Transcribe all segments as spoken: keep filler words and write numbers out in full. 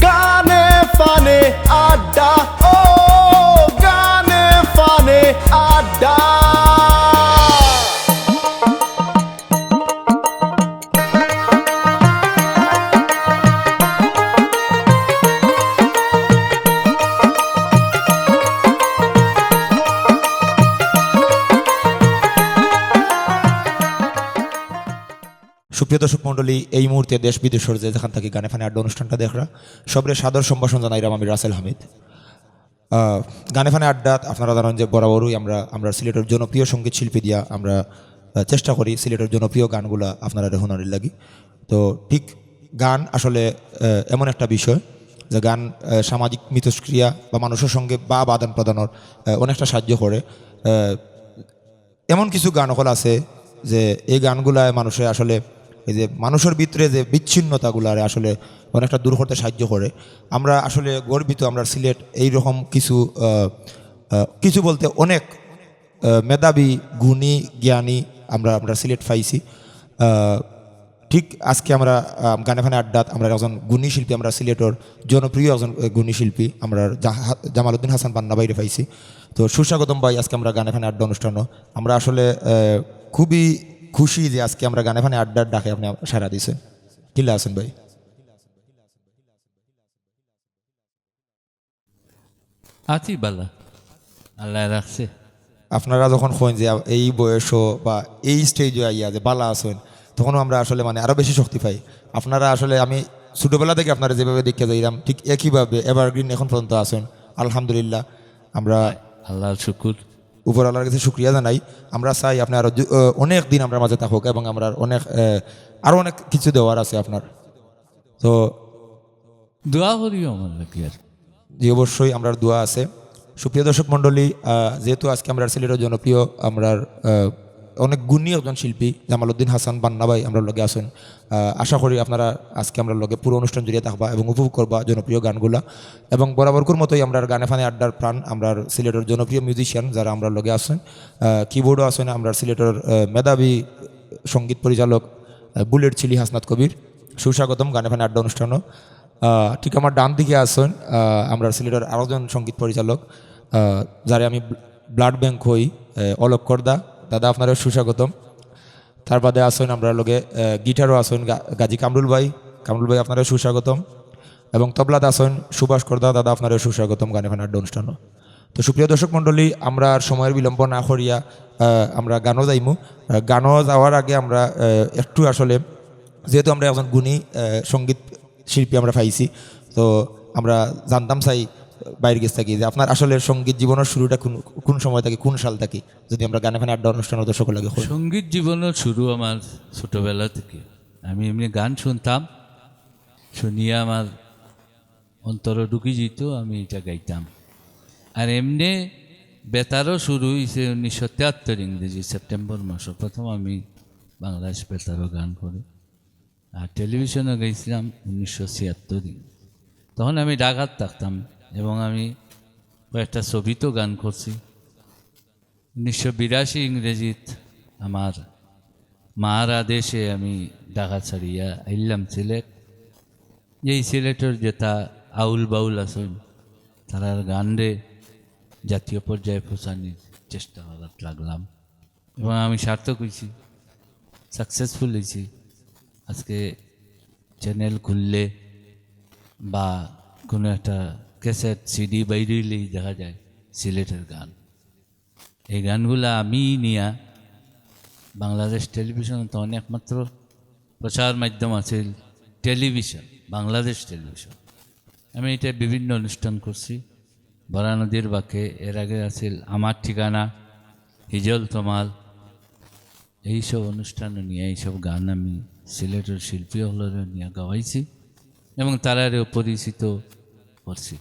গানে ফানে আড্ডা, ও গানে ফানে আড্ডা। সুপ্রিয় দর্শক মণ্ডলী, এই মুহূর্তে দেশ বিদেশর যে যেখান থাকি গানে ফানে আড্ডা অনুষ্ঠানটা দেখরা, সবরে সাদর সম্ভাষণ জানাইরাম আমি রাসেল হামিদ। আহ, গানে ফানে আড্ডাত আপনারা জানেন যে বরাবরই আমরা, আমরা সিলেটের জনপ্রিয় সঙ্গীত শিল্পী দিয়া আমরা, আহ, চেষ্টা করি সিলেটের জনপ্রিয় গানগুলা আপনারা হুনানির লাগি। তো ঠিক গান আসলে, আহ, এমন একটা বিষয় যে গান, আহ, সামাজিক মিথস্ক্রিয়া বা মানুষের সঙ্গে ভাব আদান প্রদানের, আহ, অনেকটা সাহায্য করে। আহ, এমন কিছু গান অকল আছে যে এই গানগুলায় মানুষে আসলে এই যে মানুষের ভিতরে যে বিচ্ছিন্নতাগুলারে আসলে অনেকটা দূর করতে সাহায্য করে। আমরা আসলে গর্বিত, আমরা সিলেট এইরকম কিছু, আহ, আহ, কিছু বলতে অনেক, আহ, মেধাবী, গুণী, জ্ঞানী আমরা, আমরা সিলেট পাইছি। আহ, ঠিক আজকে আমরা, আহ, গানে ফানে আড্ডাত আমরা একজন গুণী শিল্পী, আমরা সিলেটর জনপ্রিয় একজন, আহ, গুণী শিল্পী, আমরা জাহা-, জামালউদ্দিন হাসান বান্না ভাইরে পাইছি। তো সুস্বাগতম ভাই আজকে আমরা গানে ফানে আড্ডা অনুষ্ঠানও। আমরা আসলে, আহ, খুবই খুশি যে আজকে আমরা গানে ফানে আড্ডার ডাকে আপনি সাড়া দিছেন। কিলা আছেন ভাই? আছি বালা, আল্লায় রাখছে। আপনারা যখন কইন যে এই বয়সও বা এই স্টেজও আইয়া যে বালা আছেন, তখনও আমরা আসলে মানে আরো বেশি শক্তি পাই। আপনারা আসলে, আমি ছোটবেলা থেকে আপনারা যেভাবে দেখে যাইলাম, ঠিক একইভাবে এভারগ্রিন এখন পর্যন্ত আছেন, আলহামদুলিল্লাহ। আমরা আল্লাহর শুকুর। উপর আল্লাহর কাছে শুকরিয়া জানাই। আমরা চাই আপনি আরো দু-, আহ, অনেক দিন আমরা মাঝে থাকুক এবং আমরা অনেক, আহ, আরো অনেক কিছু দেওয়ার আছে আপনার। তো দোয়া করিও আমার লাগি আর। জি, অবশ্যই আমরার দোয়া আছে। সুপ্রিয় দর্শক মণ্ডলী, আহ, যেহেতু আজকে আমরার সিলেটের জনপ্রিয়, আমরার, আহ, অনেক গুণী একজন শিল্পী জামালউদ্দিন হাসান বান্না ভাই আমরার লগে আছেন। আহ, আশা করি আপনারা আজকে আমরার লগে পুরো অনুষ্ঠান জুড়িয়া থাকবা এবং উপভোগ করবা জনপ্রিয় গানগুলা। এবং বরাবরকুর মতোই আমরার গানে ফানে আড্ডার প্রাণ, আমরার সিলেটের জনপ্রিয় মিউজিশিয়ান যারা আমরার লগে আছেন, আহ, কিবোর্ডও আছেন আমরার সিলেটের, আহ, মেধাবী সঙ্গীত পরিচালক, আহ, বুলেট চিলি হাসনাত কবির। সুস্বাগতম গানে ফানে আড্ডা অনুষ্ঠানও। আহ, ঠিক আমার ডান দিকে আছেন, আহ, আমরার সিলেটের আরো জন সঙ্গীত পরিচালক, আহ, যারে আমি ব্ল-, ব্লাড ব্যাংক কই, আহ, অলক্কর দা। দাদা, আপনারেও সুস্বাগতম। তার বাদে আছেন আমরার লগে, আহ, গিটারও আছেন গা-, গাজী কামরুল ভাই। কামরুল ভাই, আপনারেও সুস্বাগতম। এবং তবলাত আছেন সুভাষ কর্দা। দাদা, আপনারেও সুস্বাগতম গানে ফানে আড্ডা অনুষ্ঠানও। তো সুপ্রিয় দর্শক মণ্ডলী, আমরা আর সময়ের বিলম্ব না করিয়া, আহ, আমরা গানও যাইমু। আহ, গানও যাওয়ার আগে আমরা, আহ, একটু আসলে, যেহেতু আমরা একজন গুণী, আহ, সঙ্গীত শিল্পী আমরা পাইছি, তো আমরা জানতাম চাই বাইরের গেছ থাকি যে আপনার আসলে সঙ্গীত জীবনের শুরুটা কোন, কোন সময় থাকি, কোন সাল থাকি, যদি আমরা গানে ফানে আড্ডা অনুষ্ঠান দর্শক লাগে কই। সঙ্গীত জীবনের শুরু আমার ছোটবেলা থেকে। আমি এমনি গান শুনতাম, শুনিয়া আমার অন্তরে ঢুকি যেত, আমি এটা গাইতাম। আর এমনি বেতারও শুরু হইছে উনিশশো তেয়াত্তর ইংরেজি সেপ্টেম্বর মাসে, প্রথম আমি বাংলাদেশ বেতারও গান করি। আর টেলিভিশনে গাইছিলাম উনিশশো ছিয়াত্তর ইংরেজি। তখন আমি ঢাকাত থাকতাম এবং আমি কয়েকটা ছবিত গান করছি। উনিশশো বিরাশি ইংরেজিত আমার মার আদেশে আমি ঢাকা ছাড়িয়া আইলাম সিলেট। এই সিলেটের যেটা আউল বাউল আছেন, তারার গানরে জাতীয় পর্যায়ে পৌঁছানোর চেষ্টা করাত লাগলাম এবং আমি সার্থক হইছি, সাকসেসফুল হইছি। আজকে চ্যানেল খুললে বা কোনো একটা ক্যাসেট, সিডি বাইর হইলেই দেখা যায় সিলেটের গান। এই গানগুলা আমি নিয়া বাংলাদেশ টেলিভিশন, তখন একমাত্র প্রচার মাধ্যম আছিল টেলিভিশন, বাংলাদেশ টেলিভিশন। আমি এটা বিভিন্ন অনুষ্ঠান করছি, বরা নদীর বাঁকে, এর আগে আছিল আমার ঠিকানা, হিজল তমাল, এইসব অনুষ্ঠান নিয়া এইসব গান আমি সিলেটের শিল্পী হকলরে নিয়া গাওয়াইছি এবং তারারেও পরিচিত করছি।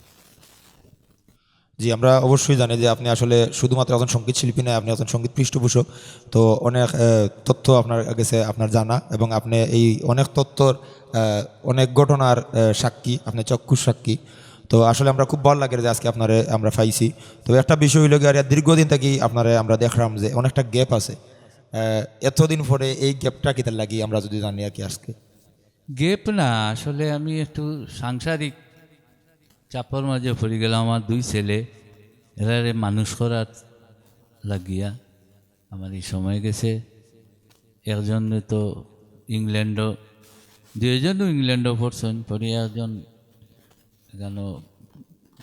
জি, আমরা অবশ্যই জানি যে আপনি আসলে শুধুমাত্র একজন সঙ্গীত শিল্পী নয়, আপনি একজন সঙ্গীত পৃষ্ঠপোষক। তো অনেক, আহ, তথ্য আপনার গেছে আপনার জানা এবং আপনি এই অনেক তথ্যর, আহ, অনেক ঘটনার, আহ, সাক্ষী, আপনি চক্ষুষ সাক্ষী। তো আসলে আমরা খুব ভালো লাগে যে আজকে আপনারে আমরা পাইছি। তবে একটা বিষয় হইল গিয়া, দীর্ঘদিন থাকি আপনারে আমরা দেখলাম যে অনেকটা গ্যাপ আছে। আহ, এতদিন পরে এই গ্যাপটা কিতার লাগি আমরা যদি জানি আর কি আজকে। গ্যাপ না, আসলে আমি একটু সাংসারিক চাপর মাঝে পড়ি গেলাম। আমার দুই ছেলে, এরারে মানুষ করার লাগিয়া আমার এই সময় গেছে। একজনে তো ইংল্যান্ডও, দুইজনও ইংল্যান্ডও পড়ছইন, পড়িয়া একজন এখানো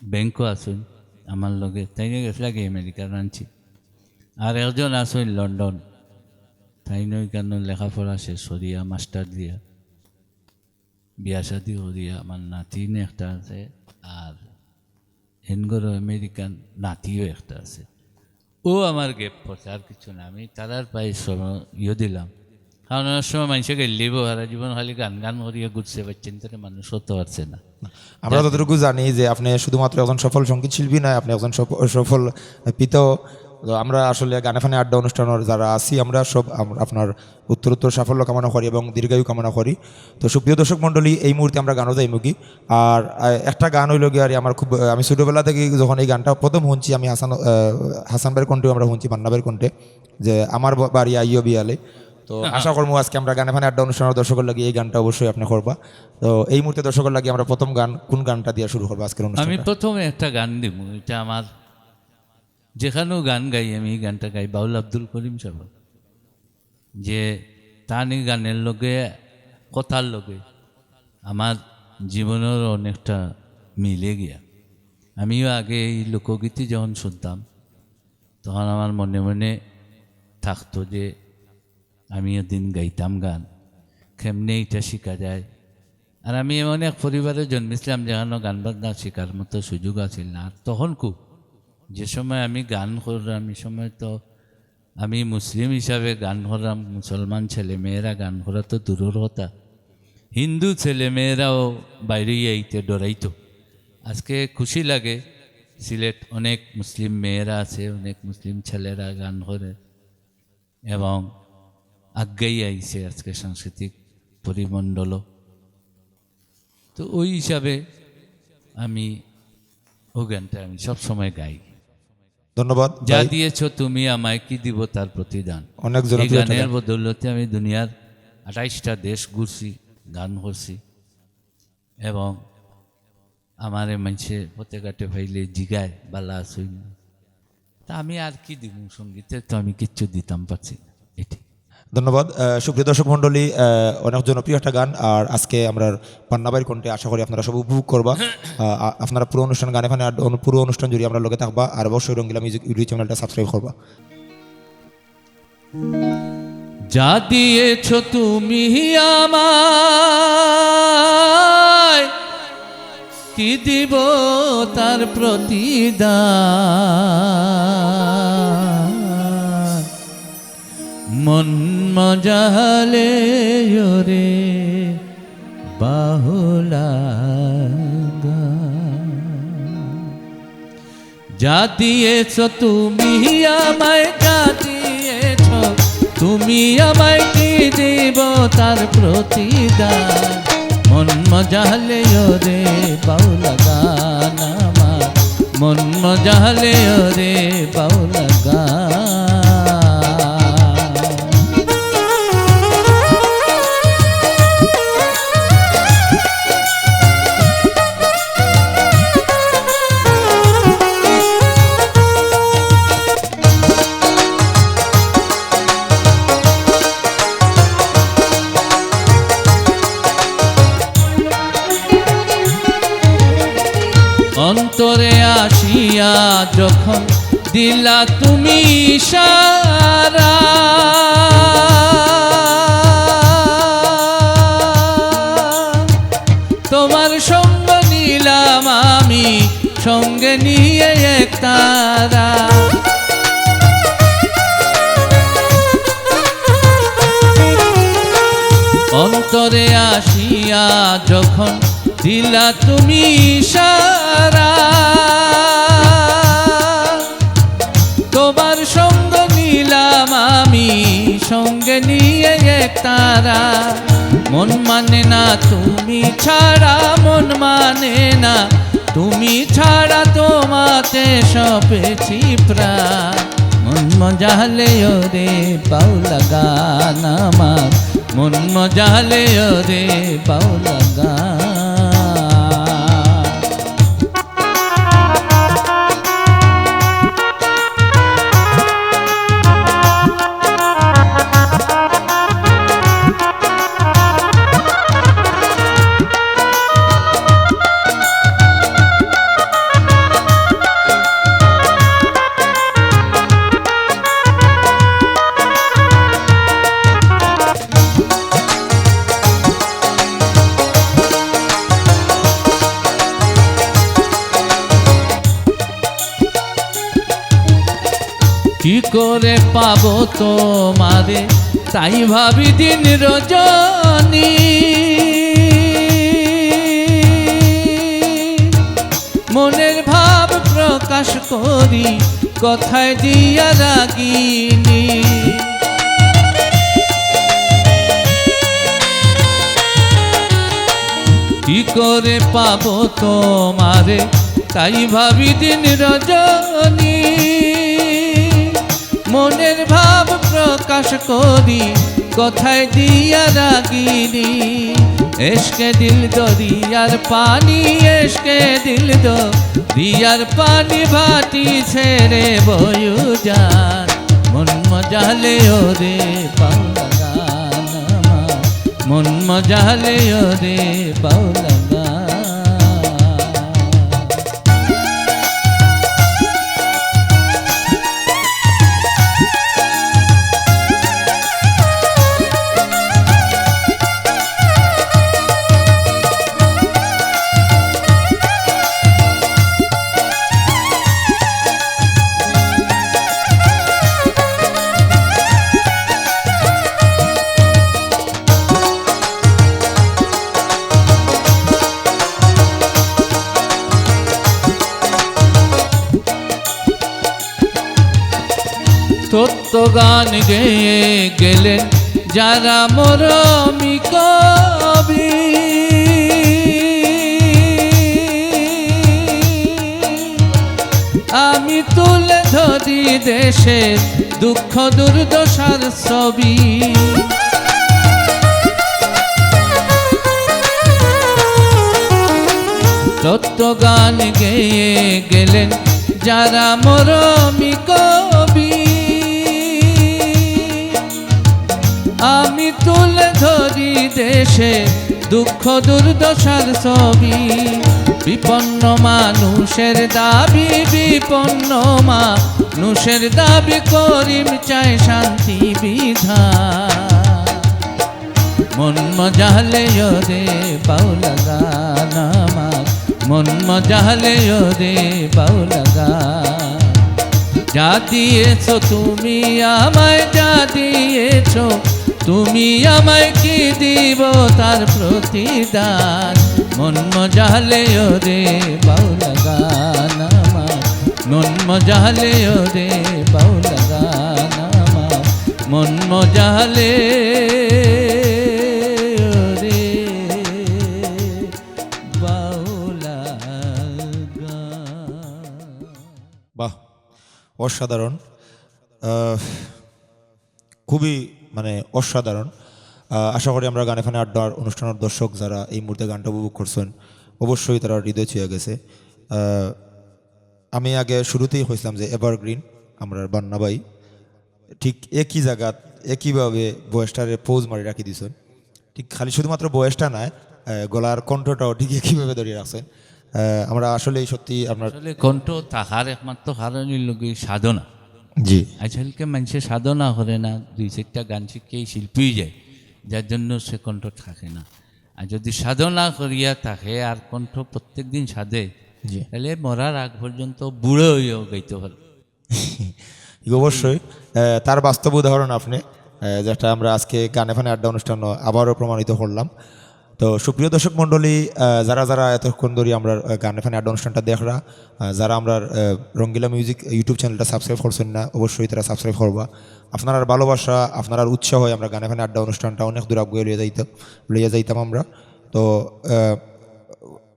ব্যাংকও আছইন আমার লগে, তাইন গেছলা গি আমেরিকা, রাঞ্চি। আর একজন আছইন লন্ডন, তাইন ওইখানো লেখাপড়া শেষ করিয়া, মাস্টার দিয়া, বিয়া শাদি করিয়া, আমার নাতিন একটা আছে, আর হেনগরও আমেরিকান নাতিও একটা আছে। ও আমার gap পড়ছে, আর কিছু না। আমি তারার পায়ে সম-, ইয়ে দিলাম, কারণ অনেক সময় মানষে গেল দিব, সারা জীবন খালি গান গান করিয়া ঘুরছে, বাচ্চাইন্তরে মানুষ করতে পারছে না। আমরা যতটুকু জানি যে আপনি শুধুমাত্র একজন সফল সঙ্গীত শিল্পী নয়, আপনি একজন সফ-, সফল পিতাও। তো আমরা আসলে গানে ফানে আড্ডা অনুষ্ঠানের যারা আছি, আমরা সব আম-, আপনার উত্তরোত্তর সাফল্য কামনা করি এবং দীর্ঘায়ু কামনা করি। তো সুপ্রিয় দর্শক মণ্ডলী, এই মুহূর্তে আমরা গানও যাইমুগি। আর, আহ, একটা গান অইলো গিয়া, আর আমার খুব, আহ, আমি ছোটবেলা থেকে যখন এই গানটা প্রথম শুনছি, আমি হাসান, আহ, হাসান ভাইয়ের কণ্ঠে আমরা শুনছি, মান্না ভাইয়ের কণ্ঠে, যে আমার ব-, বাড়ি আইও বিয়ালে। তো আশা করবো আজকে আমরা গানে ফানে আড্ডা অনুষ্ঠানের দর্শকর লাগি এই গানটা অবশ্যই আপনি করবা। তো এই মুহূর্তে দর্শকর লাগি আমরা প্রথম গান, কোন গানটা দিয়া শুরু করবো আজকের অনুষ্ঠান? আমি প্রথমে একটা গান দিব, এটা আমার, যেখানেও গান গাই আমি, এই গানটা গাই বাউল আব্দুল করিম সাহেব, যে তান এই গানের লগে, কথার লগে আমার জীবনের অনেকটা মিলে গিয়া। আমিও আগে এই লোকগীতি যখন শুনতাম, তখন আমার মনে মনে থাকতো যে আমি একদিন গাইতাম গান, কেমনে এটা শিখা যায়। আর আমি এমন এক পরিবারে জন্মেছিলাম, যেখানে গান বাজনা শিখার মতো সুযোগ আছিল না। আর তখন খুব, যে সময় আমি গান করলাম, এই সময় তো আমি মুসলিম হিসাবে গান করলাম, মুসলমান ছেলে মেয়েরা গান করা তো দূরের কথা, হিন্দু ছেলে মেয়েরাও বাইরে আইতে ডরাইতো। আজকে খুশি লাগে, সিলেট অনেক মুসলিম মেয়েরা আছে, অনেক মুসলিম ছেলেরা গান করে এবং আগেই আইছে আজকে সাংস্কৃতিক পরিমণ্ডল। তো ওই হিসাবে আমি ও গানটা আমি সব সময় গাই। ধন্যবাদ যা ভাই। দিয়েছো তুমি আমায়, কি দিব তার প্রতিদান। অনেক এই জনপ্রিয় একটা গানের গান। বদৌলতে আমি দুনিয়ার আঠাইশটা দেশ ঘুরছি, গান করছি, এবং আমারে মানষে পথে ঘাটে পাইলে জিগায়, "বালা আছইন?" তা আমি আর কি দিব, সঙ্গীতে তো আমি কিচ্ছু দিতাম পারছি না। এটি। ধন্যবাদ। আহ, সুপ্রিয় দর্শক মণ্ডলী, আহ, অনেক জনপ্রিয় একটা গান, আর আজকে আমরা পান্না ভাইর কণ্ঠে আশা করি আপনারা সব উপভোগ করবা। আহ, আ-, আপনারা পুরো অনুষ্ঠান গানে ফানে আর অনু-, পুরো অনুষ্ঠান জুড়ে আমরা লগে থাকবা, আর অবশ্যই রঙ্গিলা মিউজিক ইউটিউব চ্যানেলটা সাবস্ক্রাইব করবা। যা দিয়েছো তুমি আমায়, কি দিব তার প্রতিদান? মন মজালে রে বাহুলা গান। যা দিয়েছো তুমি আমায়, যা দিয়েছো তুমি আমায়, কি দিব তার প্রতিদান? মন মজালে রে বাউলা গান আমার, মন মজালে রে বাউলা গান। অন্তরে আসিয়া যখন দিলা তুমি ইশারা, তোমার সঙ্গ নিলাম আমি সঙ্গে নিয়ে এক তারা। অন্তরে আসিয়া যখন দিলা তুমি ইশারা, তোমার সঙ্গ নিলাম আমি সঙ্গে নিয়ে এক তারা। মন মানে না তুমি ছাড়া, মন মানে না তুমি ছাড়া, তোমাতে সপেছি প্রাণ। মন মজালে রে বাউলা গান আমার, মন মজালে রে বাউলা গান। কি করে পাবো তোমারে, তাই ভাবি দিন রজনী। মনের ভাব প্রকাশ করি, কথায় দিয়া রাগিনী। কি করে পাবো তোমারে, তাই ভাবি দিন রজনী। মনের ভাব প্রকাশ করি, কথায় দিয়া রাগিনী। এশকে দিল দরিয়ার পানি, এশকে দিল দরিয়ার পানি, ভাটি ছেড়ে বয়ু যার। মন মজালে ওরে বাউলা গান আমার, মন মজালে ওরে বাউলা গান। তত্ত্ব গান গেয়ে গেলেন যারা মরমী কবি। আমি তুলে ধরি দেশের দুঃখ দুর্দশার ছবি। তত্ত্ব গান গেয়ে গেলেন যারা মরমী কবি। আমি তুলে ধরি দেশে দুঃখ দুর্দশার ছবি। বিপন্ন মানুষের দাবি, বিপন্ন মানুষের দাবি, করিম চায় শান্তি বিধান। মন মজালে ওরে বাউলা গান আমার, মন মজালে ওরে বাউলা গান। যা দিয়েছো তুমি আমায়, যা দিয়েছো তুমি আমায়, কি দিব তার প্রতিদান। মন মজালে ওরে বাউলা গান আমার, মন মজালে ওরে বাউলা গান আমার, মন মজালে ওরে বাউলা গান। বাহ, অসাধারণ। আহ, খুবই মানে অসাধারণ। আহ, আশা করি আমরা গানে ফানে আড্ডার অনুষ্ঠানের দর্শক যারা এই মুহূর্তে গানটা উপভোগ করছেন, অবশ্যই তারা হৃদয় ছুঁয়ে গেছে। আহ, আমি আগে শুরুতেই কইছিলাম যে এভারগ্রিন, আমরার বান্না ভাই ঠিক একই জাগাত একইভাবে ভয়েসটারে পোজ মারি রাখি দিছেন। ঠিক খালি শুধুমাত্র ভয়েসটা নায়, আহ, গলার কণ্ঠটাও ঠিক একইভাবে ধরে রাখছেন। আহ, আমরা আসলেই সত্যি আপনার আসলে কণ্ঠ থাকার একমাত্র কারণ অইলো গি সাধনা। জি। আজকালকে মানুষে সাধনা করে না, দুই চারটা গান শিখেই শিল্পী যায়, যার জন্য সে কণ্ঠ থাকে না। আর যদি সাধনা করিয়া থাকে আর কণ্ঠ প্রত্যেক দিন সাধে, জি। তাহলে মরার আগ পর্যন্ত বুড়ো হইয়াও গাইতে পারে। জি, অবশ্যই। আহ, তার বাস্তব উদাহরণ আপনি, আহ, যেটা আমরা আজকে গানে ফানে আড্ডা অনুষ্ঠান আবারও প্রমাণিত করলাম। তো সুপ্রিয় দর্শক মণ্ডলী, আহ, যারা যারা এতক্ষণ ধরে আমরা, আহ, গানে ফানে আড্ডা অনুষ্ঠানটা দেখরা, আহ, যারা আমরা, আহ, রঙ্গিলা মিউজিক YouTube চ্যানেলটা সাবস্ক্রাইব করছেন না, অবশ্যই তারা সাবস্ক্রাইব করবা। আপনারার ভালোবাসা, আপনারার উৎসাহ হয় আমরা গানে ফানে আড্ডা অনুষ্ঠানটা অনেক দূর আগুয়ে লইয়া যাইতাম, লইয়া যাইতাম আমরা। তো, আহ,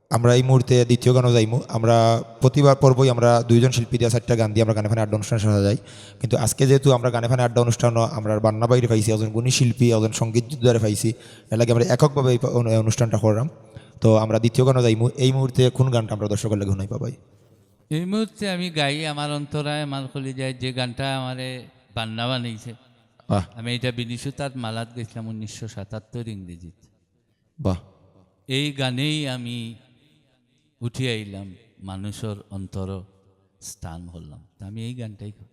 আমরা এই মুহূর্তে দ্বিতীয় গানও যাইমু। আমরা প্রতিবার পর্বই আমরা দুইজন শিল্পী দিয়া চারটা গান দিয়ে আমরা গানে ফানে আড্ডা অনুষ্ঠান সাজাই। কিন্তু আজকে যেহেতু আমরা গানে ফানে আড্ডা অনুষ্ঠানও আমরা বান্না বাইরে পাইছি, একজন গুণী শিল্পী, একজন সঙ্গীত যোদ্ধারে পাইছি, এর লাগি আমরা এককভাবে এই অনু-, অনুষ্ঠানটা করলাম। তো আমরা দ্বিতীয় গানও যাইমু। এই মুহূর্তে কোন গানটা আমরা দর্শকের লাগি হুনাই পাবাই? এই মুহূর্তে আমি গাই আমার অন্তরায়, আমার কলিজায়, যে গানটা আমারে বান্না বানাইছে। বাহ। আমি এটা বিনিশু তার মালাত গেছিলাম উনিশশো সাতাত্তর ইংরেজিত। বাহ। এই গানেই আমি উঠি আইলাম, মানুষর অন্তর স্থান করলাম। তো আমি এই গানটাই করি।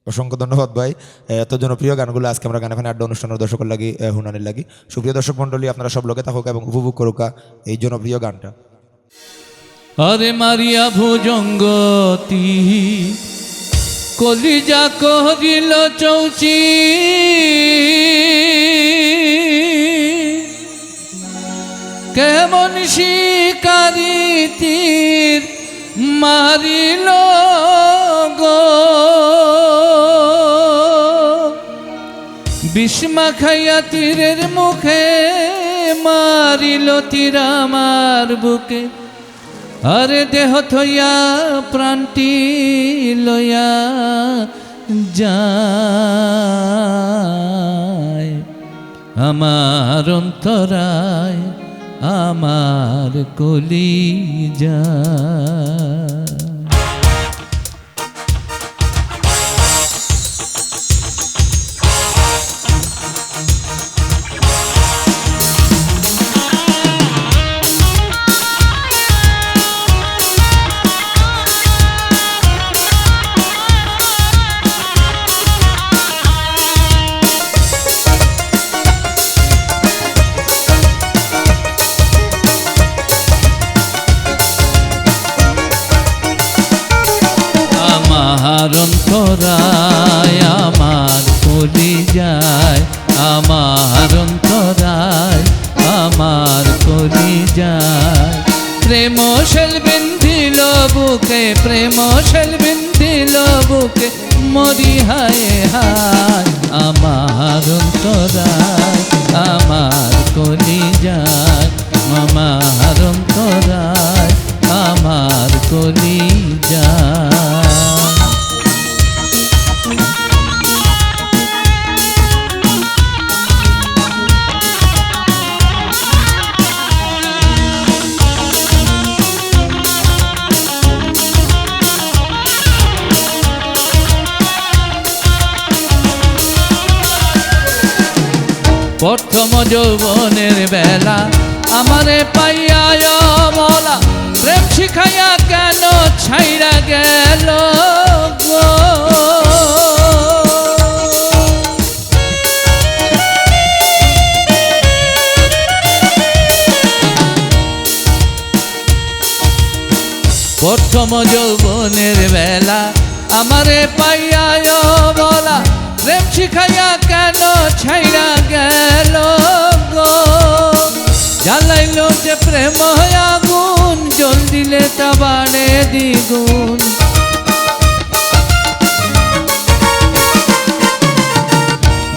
অসংখ্য ধন্যবাদ ভাই। এত জনপ্রিয় গানগুলো আজকে আমরা গানে ফানে আড্ডা অনুষ্ঠানের দর্শকের লাগি, এ, হুনানির লাগি। সুপ্রিয় দর্শক মণ্ডলী, আপনারা সব লগে থাকুকা এবং উপভোগ করুকা এই জনপ্রিয় গানটা। আরে মারিয়া ভুজঙ্গতি কলিজা করিল চৌচি, কেমন শিকারি তীর মারিল গো। বিষ মাখাইয়া তীরের মুখে মারিল তীর আমার বুকে। আরে দেহ থইয়া প্রাণটি লইয়া যায় আমার অন্তরায়, আমার কলিজা। আমার অন্তরায়, আমার কলিজায়, আমার অন্তরায়, আমার কলিজায়। প্রেম সেল বিন্ধিল বুকে, প্রেম সেল বিন্ধিল বুকে, মরি হায় হায়। আমার অন্তরায়, আমার কলিজায়, আমার অন্তরায়, আমার কলিজায়। প্রথম যৌবনের বেলা আমারে পাইয়া অমলা, প্রেম শিখাইয়া কেন ছাইড়া গেল গো। প্রথম যৌবনের বেলা আমারে পাইয়া অমলা, প্রেম শিখাইয়া কেন ছাইড়া গেল গো। জ্বালাইল যে প্রেম আগুন, জ্বল দিলে তা বাড়ে দ্বিগুণ।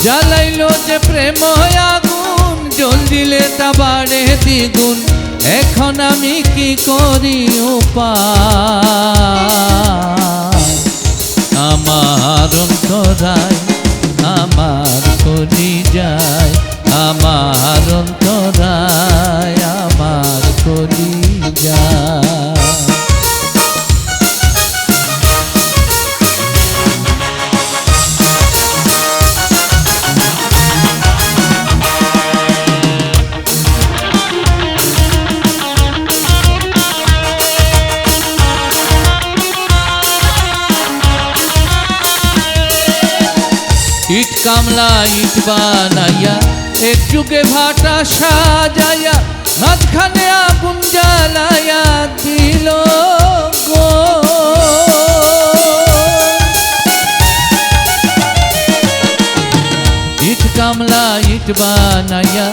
জ্বালাইল যে প্রেম আগুন, জ্বল দিলে তা বাড়ে দ্বিগুণ। এখন আমি কি করি উপায়? আমার অন্তরায়, আমার কলিজায়, আমার অন্তরায়, আমার কলিজায়। ইট কামলা ইট বানাইয়া, এক যুগে ভাটা সাজাইয়া, মাঝখানে আগুন জ্বালাইয়া দিল গো। ইট কামলা ইট বানাইয়া,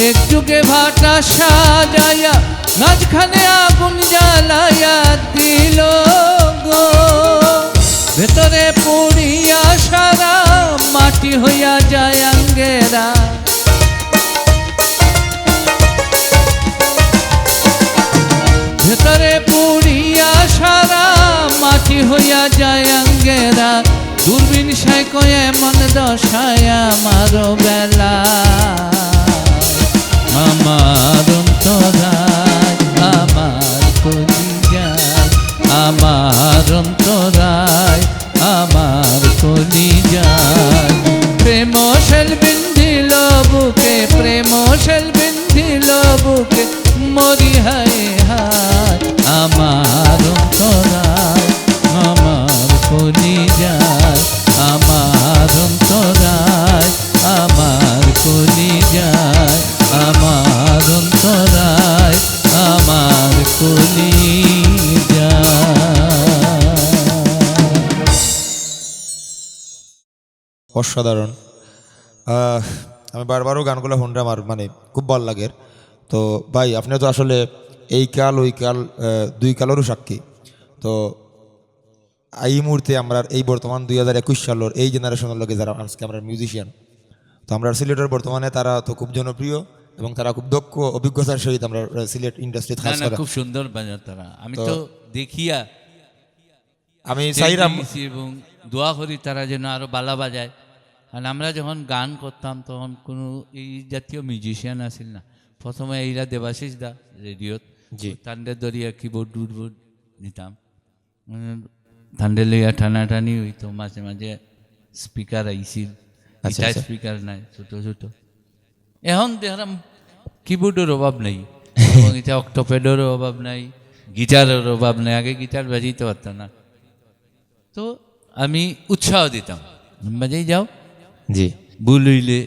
এক যুগে ভাটা সাজাইয়া, মাঝখানে আগুন জ্বালাইয়া দিল গো। ভেতরে পুড়িয়া সারা মাটি হইয়া যায় আঙ্গেরা। ভেতরে পুড়িয়া সারা মাটি হইয়া যায় আঙ্গেরা। দূরবীন সাইকো এমন দশায় আমার বেলা। আমার অন্তরায়, আমার কলিজায়, আমার অন্তরায়, আমার কলিজায়। প্রেম সেল বিন্ধিল বুকে, প্রেম সেল বিন্ধিল বুকে, মরি হায় হায়। আমার অন্তরায়, আমার কলিজায়, আমার অন্তরায়, আমার কলিজায়, আমার অন্তরায়, আমার কলিজায়। অসাধারণ। আহ, আমি বারবারও গানগুলা হুনরাম, আমার মানে খুব ভালা লাগের। তো ভাই, আপনে তো আসলে এই কাল ওই কাল, আহ, দুই কালরও সাক্ষী। তো এই মুহূর্তে আমরার এই বর্তমান দুই হাজার একুশ সালর এই generation-র লগে যারা আজকে আমরার musician, তো আমরার সিলেটর বর্তমানে তারা তো খুব জনপ্রিয় এবং তারা খুব দক্ষ অভিজ্ঞতার সহিত আমরার, আহ, সিলেট industry-ত না, কাজ না, করে। খুব সুন্দর বাজার তারা। আমি তো তো দেখিয়া আমি stage-এ চাইরাম গেছি এবং দোয়া করি তারা যেন আরো বালা বাজায়। কারণ আমরা যখন গান করতাম তখন কোনো এই জাতীয় musician আছিল না। প্রথমে এইরা দেবাশিস দা রেডিওত, জি। তানরে ধরিয়া keyboard টুটবোর্ড নিতাম। উম, তানরে লইয়া টানাটানি হইতো, মাঝে মাঝে speaker আইছিল, আচ্ছা, ইটা আচ্ছা। Speaker নাই, ছোট ছোট। এখন দেখলাম keyboard-র অভাব নাই, এবং ইটা octopad-র অভাব নাই, guitar-র অভাব নাই। আগে guitar বাজাইতে পারতাম না, তো আমি উৎসাহ দিতাম, "বাজাই যাও।" জি। ভুল হইলে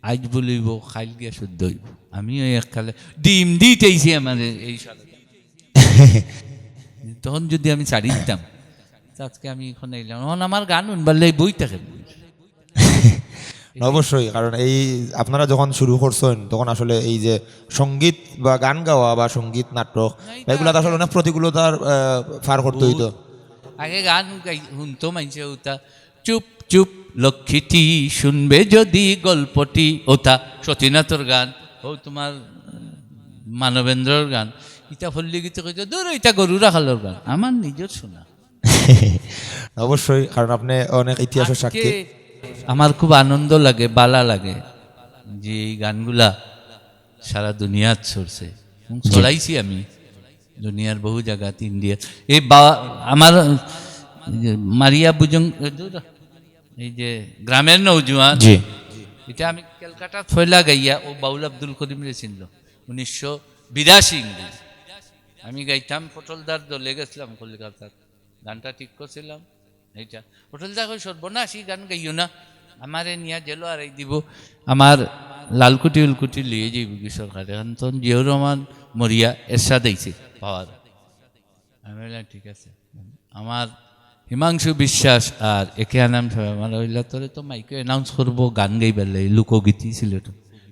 আইজ ভুল হইব, খাইল গিয়া শুদ্ধ হইব। আমি ওই এককালে ডিম দিতেইছি আমার এই সালে। তখন যদি আমি ছাড়ি দিতাম, তো আজকে আমি এখন এইলাম। এখন আমার গান হুনবার লাগি বই থাকে। না, অবশ্যই, কারণ এই আপনারা যখন শুরু করছেন, তখন আসলে এই যে সঙ্গীত বা গান গাওয়া বা সঙ্গীত নাটক, না, এটা এগুলা তো আসলে আগে অনেক প্রতিকূলতার, আহ, পার করতে হইতো। আগে গান গাই-, হুনতো মাইনষে উতা, "চুপ চুপ লক্ষ্মীটি, শুনবে যদি গল্পটি", ওতা সতীনাথর গান, ও তোমার, আহ, মানবেন্দ্রর গান, ইতা ফল্লি গীত কইতো, "দূর, ইতা গরু রাখালর গান", আমার নিজর শোনা। অবশ্যই, কারণ আপনি অনেক ইতিহাসের আজকে সাক্ষী। আমার খুব আনন্দ লাগে, বালা লাগে যে এই গানগুলা সারা দুনিয়াত ছড়ছে এবং জি। ছড়াইছি আমি দুনিয়ার বহু জায়গাত, ইন্ডিয়া। এই বা-, আমার যে মারিয়া বুজং, এই যে গ্রামের নৌজোয়ান, জি। এটা আমি ক্যালকাটাত পয়লা গাইয়া ও বাউল আব্দুল করিমরে চিনল উনিশশো বিরাশি ইংরেজি। আমি গাইতাম, পটলদার দলে গেছিলাম কলকাতাত, গানটা ঠিক করছিলাম। এইটা পটলদা কই, "সর্বনাশ, ই গান গাইও না, আমারে নিয়া জেলো আড়াই দিব, আমার লালকুটি উলকুটি লিয়ে যাইব কি সরকারে।" এখন তখন জিয়াউর রহমান মরিয়া, এরশাদ আইছে পাওয়ার। আমি বললাম, "ঠিক আছে।" আমার হিমাংশু বিশ্বাস আর এ কে আনাম সাহেব আমার হইলা, "তোরে তো মাইকে announce করবো গান গাইবার লাগি, লোকগীতি সিলেট,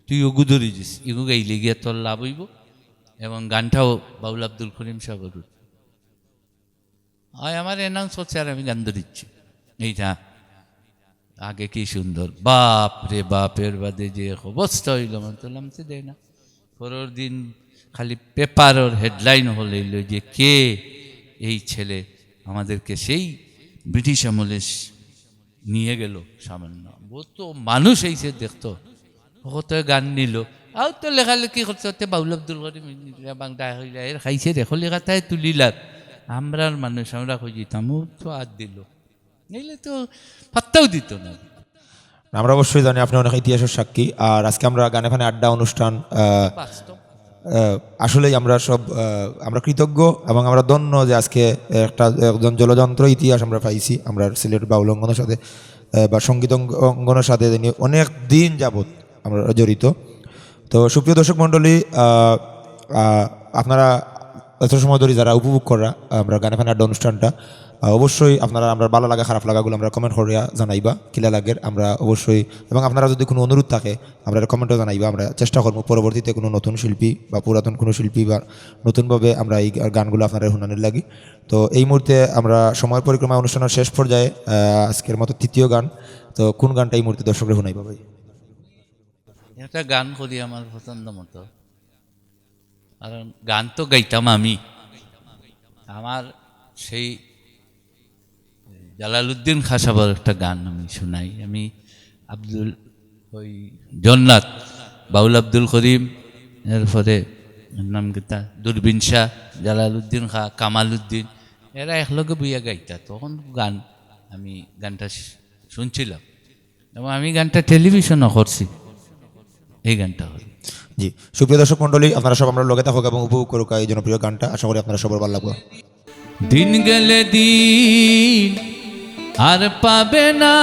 তুই ওগু ধরি দিস, এগু গাইলে গিয়া তোর লাভ হইব এবং গানটাও বাউল আব্দুল করিম সাহেবের।" আয় আমার announce করছে আর আমি গান ধরিচ্ছি। এইটা আগে কি সুন্দর, বাপ রে বাপ, এর বাদে যে এক অবস্থা হইল, মানে তো লামতে দেয় না। পরের দিন খালি পেপারর headline হইল যে, "কে এই ছেলে আমাদেরকে সেই ব্রিটিশ আমলে স-, নিয়ে গেল সামান্য।" বহুত তো মানুষ এইছে দেখতো, কত গান নিল, আর তো লেখালেখি করছে, ওতে বাউল আব্দুল করিম বাংলা হইলা, এর খাইছে রে, কলিকাতায় তুলিলার। আমরার মানুষ, আমরা কই দিতাম, ও তো আর দিল, নিলে তো পাত্তাও দিত না। আমরা অবশ্যই জানি আপনি অনেক ইতিহাসের সাক্ষী। আর আজকে আমরা গানে ফানে আড্ডা অনুষ্ঠান, আহ, বাস্তব। আহ, আসলেই আমরা সব, আহ, আমরা কৃতজ্ঞ এবং আমরা ধন্য যে আজকে একটা, একজন জ্বলযন্ত্র ইতিহাস আমরা পাইছি। আমরা সিলেট বাউল অঙ্গনের সাথে, আহ, বা সঙ্গীত অঙ্গ-, অঙ্গনের সাথে যিনি অনেক দিন যাবত আমরা জড়িত। তো সুপ্রিয় দর্শক মণ্ডলী, আহ, আহ, আপনারা এত সময় ধরে যারা উপভোগ করা আমরা গানে ফানে আড্ডা অনুষ্ঠানটা, আহ, অবশ্যই আপনারা আমরা ভালা লাগা খারাপ লাগাগুলো আমরা comment করিয়া জানাইবা, কিলা লাগের আমরা অবশ্যই, এবং আপনারা যদি কোনো অনুরোধ থাকে আমরা comment-ও জানাইবা, আমরা চেষ্টা করবো পরবর্তীতে কোনো নতুন শিল্পী বা পুরাতন কোনো শিল্পী বা নতুনভাবে আমরা এই গা-, গানগুলো আপনারা হুনানির লাগি। তো এই মুহূর্তে আমরা সময় পরিক্রমা অনুষ্ঠানের শেষ পর্যায়ে, আহ, আজকের মতো তৃতীয় গান। তো কোন গানটা এই মুহূর্তে দর্শকরা হুনাইবা ভাই? একটা গান করি আমার পছন্দ মতো, কারণ গান তো গাইতাম আমি। আমার সেই জালালউদ্দিন খাঁ সাহেবের একটা গান আমি শুনাই। আমি আব্দুল, ওই জন্নাত, বাউল আব্দুল করিম, এরপরে এর নাম কিতা, দুরবিন শাহ, জালালউদ্দিন খাঁ, কামালউদ্দিন, এরা একলগে বইয়া গাইতা। তখন গান, আমি গানটা শু-, শুনছিলাম। এবং আমি গানটা টেলিভিশনও করছি, এই গানটা হল। জি, সুপ্রিয় দর্শক মণ্ডলী, আপনারা সব আমরা লগে থাকুক এবং উপভোগ করুক এই জনপ্রিয় গানটা। আশা করি আপনারা সবার ভালো লাগবে। দিন গেলে দিন আর পাবে না,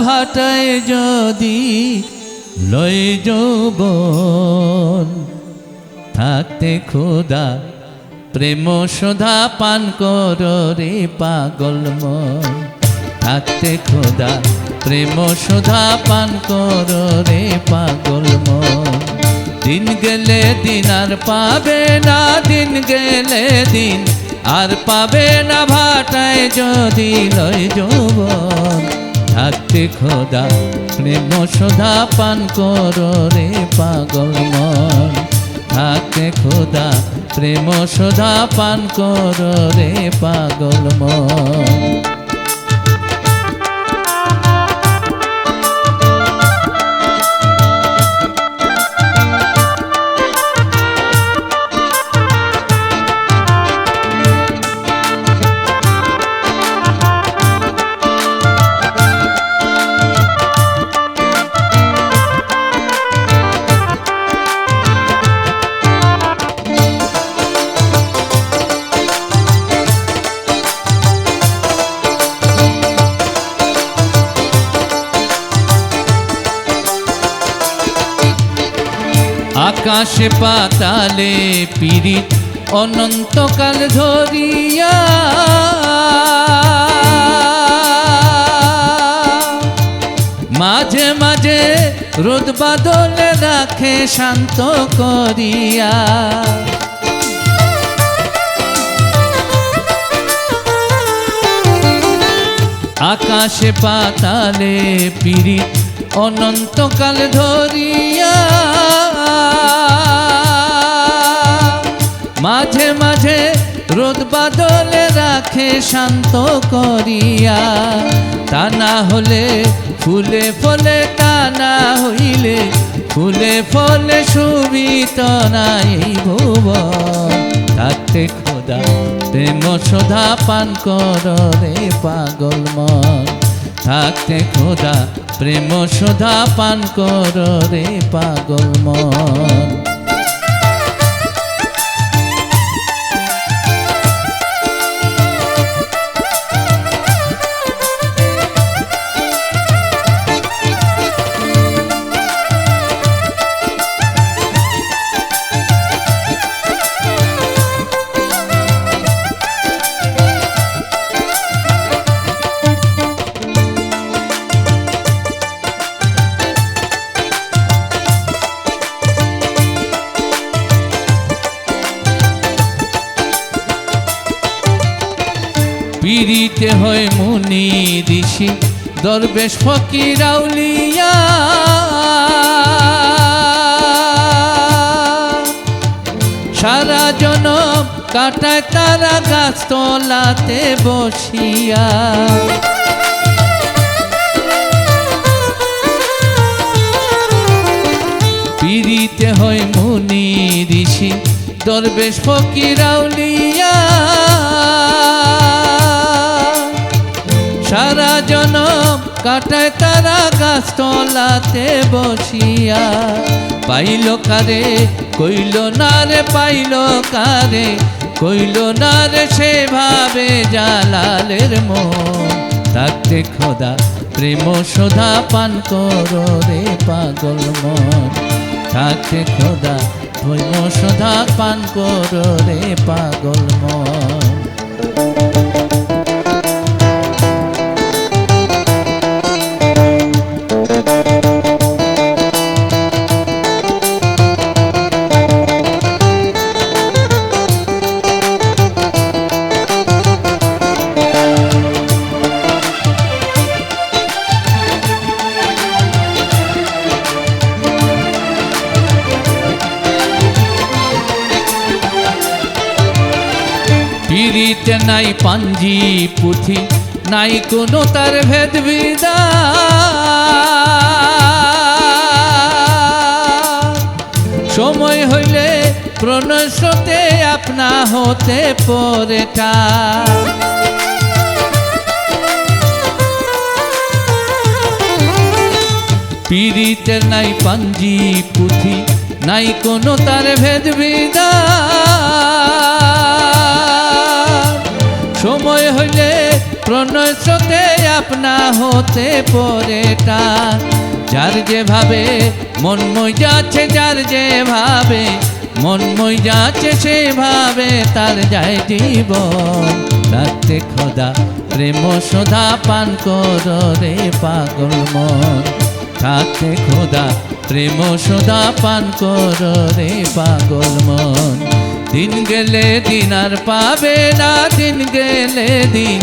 ভাটায় যদি লয় যৌবন, থাকতে ক্ষুধা প্রেম সুধা পান কর রে পাগল মন। থাকতে খোদা প্রেম সুধা পান করো রে পাগল মন। দিন গেলে দিন আর পাবে না, দিন গেলে দিন আর পাবে না, ভাটায় যদি লয় যৌবন। থাকতে খোদা প্রেম সুধা পান করো রে পাগল মন। থাকতে খোদা প্রেম সুধা পান করো রে পাগল মন। আকাশে পাতালে পিরিত অনন্তকাল ধরিয়া, মাঝে মাঝে রোদ বাদলে রাখে শান্ত করিয়া। আকাশে পাতালে পিরিত অনন্তকাল ধরিয়া, মাঝে মাঝে রোদ বাদলে রাখে শান্ত করিয়া। তা না হলে ফুলে ফলে, তা না হইলে ফুলে ফলে শোভিত না এই ভুবন। থাকতে খোদা প্রেম সুধা পান করো রে পাগল মন। থাকতে খোদা প্রেম সুধা পান করো রে পাগল মন। পিরিতে হয় মুনি ঋষি, দরবেশ ফকির আউলিয়া। সারা জনম কাটায় তারা গাছ তলাতে বসিয়া। পিরিতে হয় মুনি ঋষি, দরবেশ ফকির আউলিয়া। সারা জনম কাটায় তারা গাছ তলাতে বসিয়া। পাইল কারে, কইল না রে, পাইল কারে, কইল না রে সেভাবে জালালের মন। থাকতে খোদা প্রেম সুধা পান করো রে পাগল মন। থাকতে খোদা প্রেম সুধা পান করো রে পাগল মন। পিরিতে নাই পাঞ্জি পুথি, নাই কোনো তার ভেদ বিধান। সময় হইলে প্রণয় স্রোতে আপনা হতে পড়ে টান। পিরিতের নাই পাঞ্জি পুথি, নাই কোনো তার ভেদ বিধান। সময় হইলে প্রণয় স্রোতে আপনা হতে পড়ে টান। যার যেভাবে মন মইজাছে, যার যেভাবে মন মইয়াছে সেভাবে তার যায় জীবন। থাকতে খোদা প্রেম সুধা পান করো রে পাগল মন। থাকতে খোদা প্রেম সুধা পান করো রে পাগল মন। দিন গেলে দিন আর পাবে না, দিন গেলে দিন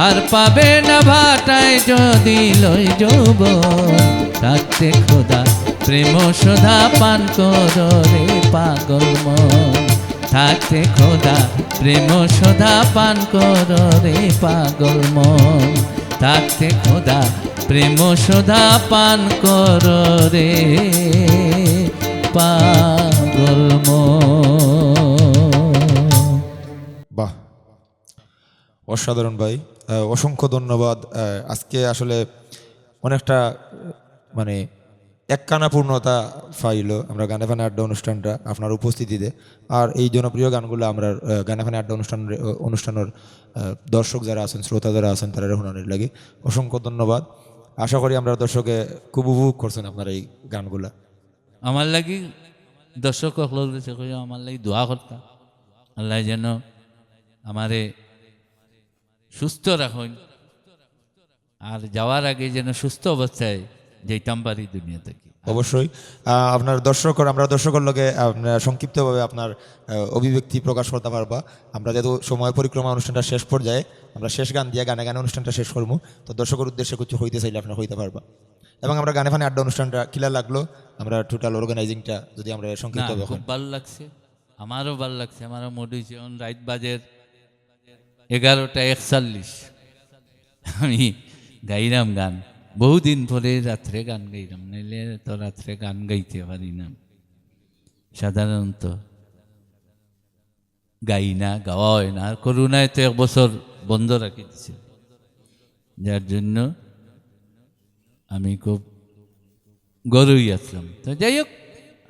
আর পাবে না, ভাটায় যদি লই যৌবন। থাকতে খোদা প্রেম সুধা পান করো রে পাগল মন। থাকতে খোদা প্রেম সুধা পান করো রে পাগল মন। থাকতে খোদা প্রেম সুধা পান করো রে পাগল মন। বাহ, অসাধারণ ভাই। আহ, অসংখ্য ধন্যবাদ। আহ, আজকে আসলে অনেকটা, মানে, একখানা পূর্ণতা পাইল আমরা গানে ফানে আড্ডা অনুষ্ঠানটা আপনার উপস্থিতিতে। আর এই জনপ্রিয় গানগুলো আমরা, আহ, গানে ফানে আড্ডা অনুষ্ঠান, আহ, অনুষ্ঠানের, আহ, দর্শক যারা আছেন, শ্রোতা যারা আছেন, তারা হুনানির লাগি অসংখ্য ধন্যবাদ। আশা করি আমরা দর্শকে খুব উপভোগ করছেন আপনার এই গানগুলা। আমার লাগি দর্শক অকলর গেছে কইও, আমার লাগি দোয়া করতা, আল্লাহ যেন আমারে সুস্থ রাখইন, আর যাওয়ার আগে যেন সুস্থ অবস্থায় যাইতাম পারি দুনিয়া থাকি। অবশ্যই। আহ, আপনার দর্শকর, আমরা দর্শকর লগে আপনার সংক্ষিপ্তভাবে আপনার, আহ, অভিব্যক্তি প্রকাশ করতে পারবা। আমরা যেহেতু সময় পরিক্রমা অনুষ্ঠানটা শেষ পর্যায়ে, আমরা শেষ গান দিয়া গানে গানে অনুষ্ঠানটা শেষ করবো। তো দর্শকর উদ্দেশ্যে কিছু কইতে চাইলে আপনারা কইতে পারবা। এবং আমরা গানে ফানে আড্ডা অনুষ্ঠানটা কিলা লাগলো, আমরা টোটাল অর্গানাইজিংটা যদি আমরা না, সংক্ষিপ্তভাবে খুব কই। ভালো লাগছে, আমারও ভালো লাগছে। আমারও মুড হইছে, এখন রাইত বাজের এগারোটা একচল্লিশ। আমি গাইলাম গান, বহুদিন পরে রাত্রে গান গাইলাম, নাইলে তো রাত্রে গান গাইতে পারি না সাধারণত। গাই না, গাওয়া হয় না। আর করোনায় তো এক বছর বন্ধ রাখি দিছে, যার জন্য আমি খুব গরুই আসলাম। তো যাই হোক,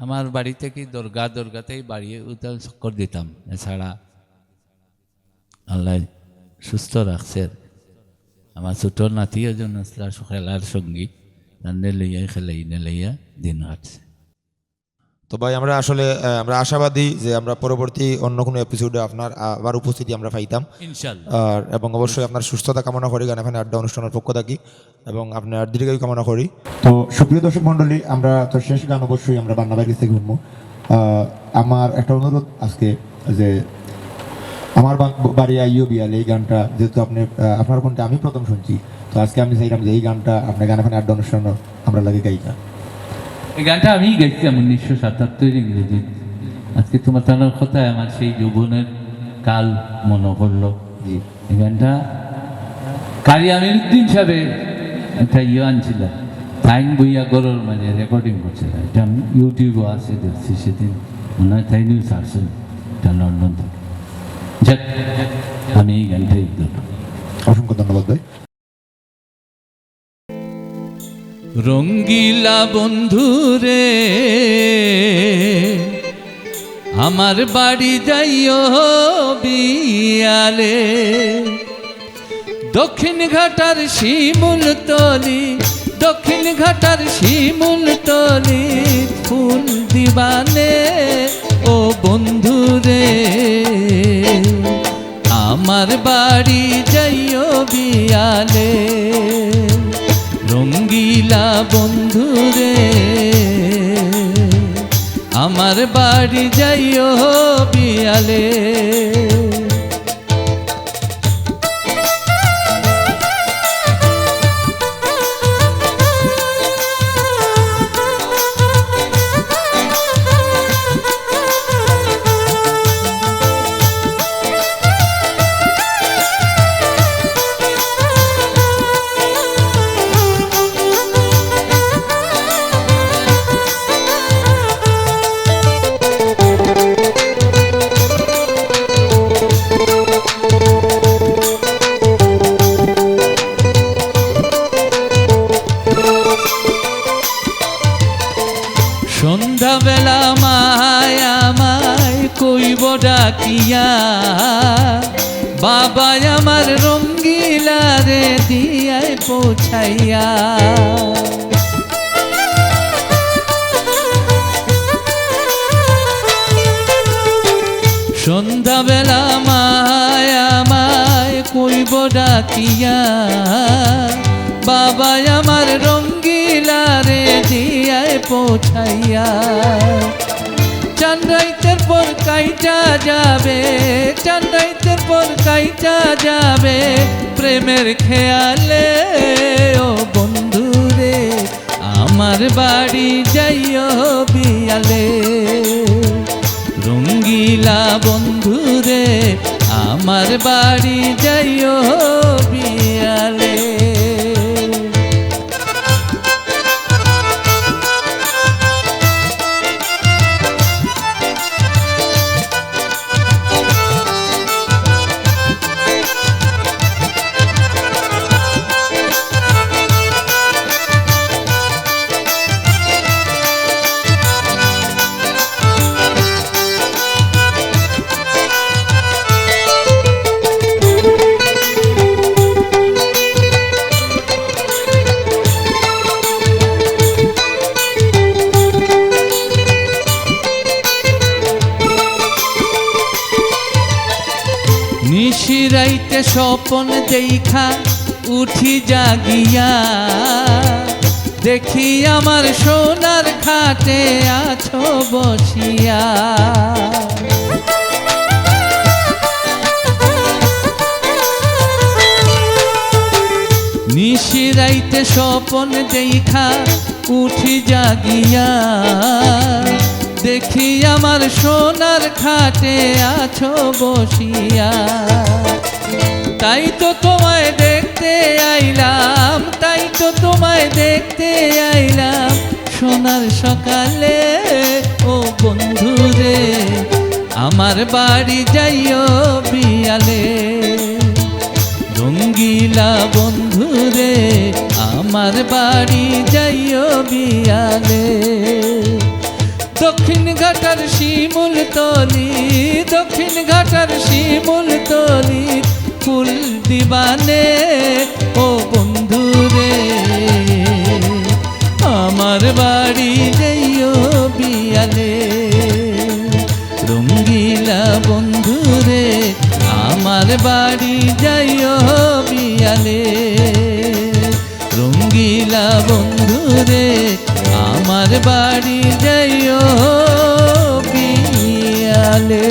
আমার বাড়ি থেকে দরগা, দরগাতেই বাড়ি উতাল চক্কর দিতাম। এছাড়া আল্লাহ সুস্থ রাখছে। আমার ছোট নাতি একজন আসলা খেলার সঙ্গী, তান্ডে লইয়া খেলাই নেলাইয়া দিন কাটছে। তো ভাই, আমরা আসলে, আহ, আমরা আশাবাদী যে আমরা পরবর্তী অন্য কোনো এপিসোডে আপনার, আহ, আবার উপস্থিতি আমরা পাইতাম। ইনশাল্লাহ। আর এবং অবশ্যই আপনার সুস্থতা কামনা করি গানে ফানে আড্ডা অনুষ্ঠানের পক্ষ থাকি, এবং আপনার দীর্ঘায়ু কামনা করি। তো সুপ্রিয় দর্শক মণ্ডলী, আমরা তো শেষ গান অবশ্যই আমরা বান্না ভাইয়ের কাছ থেকে শুনবো। আহ, আমার একটা অনুরোধ আজকে যে আমার বা-, বাড়ি আইও বিয়ালে, এই গানটা যেহেতু আপনি, আহ, আপনার কণ্ঠে আমি প্রথম শুনছি, তো আজকে আমি চাইলাম যে এই গানটা আপনি গানে ফানে আড্ডা অনুষ্ঠান আমরা লাগে গাইতা। এই গানটা আমি গাইছিলাম উনিশশো সাতাত্তর ইংরেজি। আজকে তোমার তানোর কথায় আমার সেই যৌবনের কাল মনে পড়লো। জি। এই গানটা কারি আমিরুদ্দিন সাহেব একটা ইয়ে আনছিল, তাইন বইয়া গরর মাঝে রেকর্ডিং করছিল। এটা আমি ইউটিউবে আছে, দেখছি সেদিন, মনে হয় তাইনও ছাড়ছেন এটা লন্ডন থেকে। যাক, আমি এই গানটাই ধরলাম। অসংখ্য ধন্যবাদ ভাই। রঙ্গিলা বন্ধুরে, আমার বাড়ি যাইও বিয়ালে। দক্ষিণ ঘাটার শিমুলতলি, দক্ষিণ ঘাটার শিমুলতলি ফুল দিবানে ও বন্ধুরে। আমার বাড়ি যাইও বিয়ালে, রঙ্গিলা বন্ধুরে। আমার বাড়ি যাইও বিয়ালে। সন্ধ্যাবেলা মায় আমায় কইব ডাকিয়া, বাবায় আমার রঙ্গিলারে দিয়ায় পৌঁছাইয়া। সন্ধ্যাবেলা মায় আমায় কইব ডাকিয়া, বাবায় আমার রঙ্গিলারে দিয়ায় পৌঁছাইয়া। চান রাইতের পর কাইটা যাবে, চান রাইতের পর কাইটা যাবে প্রেমের খেয়ালে। ও বন্ধুরে, আমার বাড়ি যাইও বিয়ালে। রঙ্গিলা বন্ধুরে, আমার বাড়ি যাইও বিয়ালে। নিশি রাইতে স্বপন দেইখা উঠি জাগিয়া, দেখি আমার সোনার খাটে আছো বসিয়া। নিশি রাইতে স্বপন দেইখা উঠি জাগিয়া, দেখি আমার সোনার খাটে আছো বসিয়া। তাই তো তোমায় দেখতে আইলাম, তাই তো তোমায় দেখতে আইলাম সোনার সকালে। ও বন্ধুরে, আমার বাড়ি যাইও বিয়ালে। রঙ্গিলা বন্ধুরে, আমার বাড়ি যাইও বিয়ালে। দক্ষিণ ঘাটার শিমুল তলি, দক্ষিণ ঘাটার শিমুল তলি, ফুল দিবানে। ও বন্ধুরে, আমার বাড়ি যাইও বিয়ালে। রঙ্গিলা বন্ধুরে, আমার বাড়ি যাইও বিয়ালে। রঙ্গিলা বন্ধুরে, আমার বাড়ি যাইও বিয়ালে।